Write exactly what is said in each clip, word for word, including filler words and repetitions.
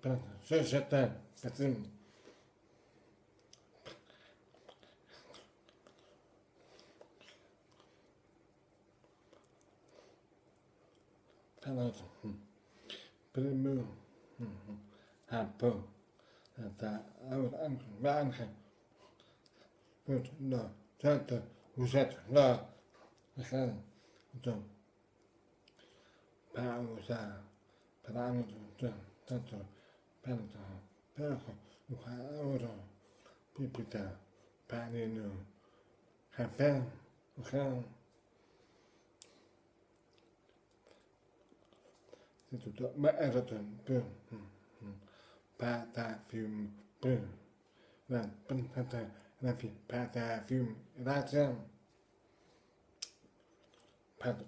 Pronto, sì, sì, te, cazin. Pronto. Primo. Ah, po. Sta, ora anca, anca. Pronto, no, certo, usato, no. Pronto. Pausa, pranzo, tanto, tanto, poco, ora, pipita, panino, cafè, ok? È tutto, ma è tutto, pum, pum, pum. Pata, fium, pum. La, pum, pata, la, fi, pata, fium, razza. Pat-,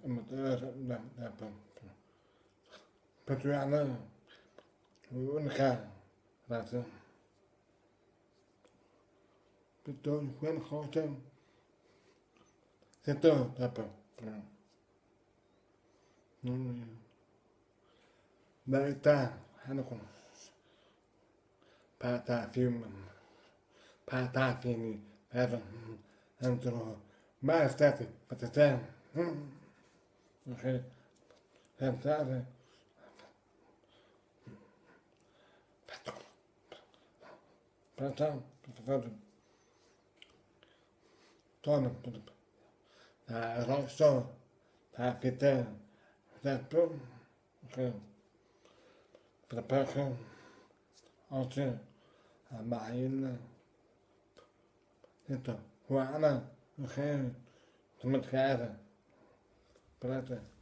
Petuana, unica razza. Petuana, quella cosa. Sento, dopo. Verità, hanno conosciuto. Pata, fium, pata, fini, pero, entro, ma stati, patata, ok, sentare, pata, pata, tono, rosso, tapete, tapete, Ok. Prepara. Oggi a Marina. Sento, guarda. Ok. Come te chiami? Prete.